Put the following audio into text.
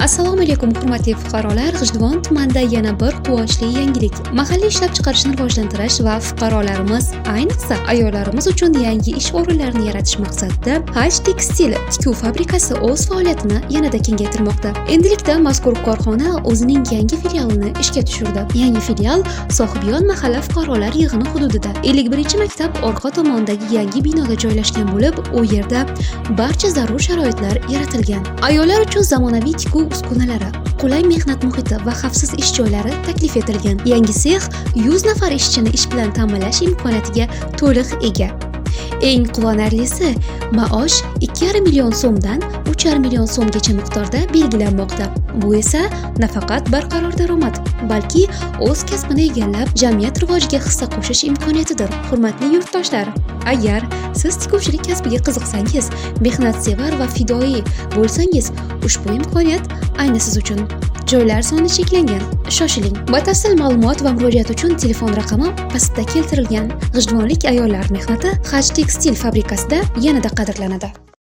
Assalomu alaykum, hurmatli fuqarolar! G'ijduvon tumanida yana bir quvonchli yangilik. Mahalliy ishlab chiqarishni rivojlantirish va fuqarolarimiz, ayniqsa ayollarimiz uchun yangi ish o'rinlarini yaratish maqsadida Haj Tekstil tikuv fabrikasi o'z faoliyatini yanada kengaytirmoqda. Endilikda mazkur korxona o'zining yangi filialini ishga tushirdi. Yangi filial Sohibyon mahalla fuqarolar yig'ini hududida 51-maktab orqa tomonidagi yangi binoda joylashgan bo'lib, u yerda barcha zarur sharoitlar yaratilgan. Ayollar uchun zamonaviy tikuv uskunalari, qulay mehnat muhiti va xavfsiz ish joylari taklif etilgan. Yangi sex 100 nafar ishchini ish bilan ta'minlash imkoniyatiga to'liq ega. Eng quvonarlisi, maosh 2,5 million so'mdan 3,5 million so'mgacha miqdorda belgilanmoqda. Bu esa nafaqat barqaror daromad, balki o'z kasbini egallab, jamiyat rivojiga hissa qo'shish imkoniyatidir. Hurmatli yurtdoshlar, agar siz tikuvchilik kasbiga qiziqsangiz, mehnatsevar va fidoyi bo'lsangiz, ushbu imkoniyat ayni siz uchun. Joylar soni cheklangan. Shoshiling. Batafsil ma'lumot va murojaat uchun telefon raqami pastda keltirilgan. G'ijduvonlik ayollar mehnati Haj Tekstil fabrikasida yanada qadrlanadi.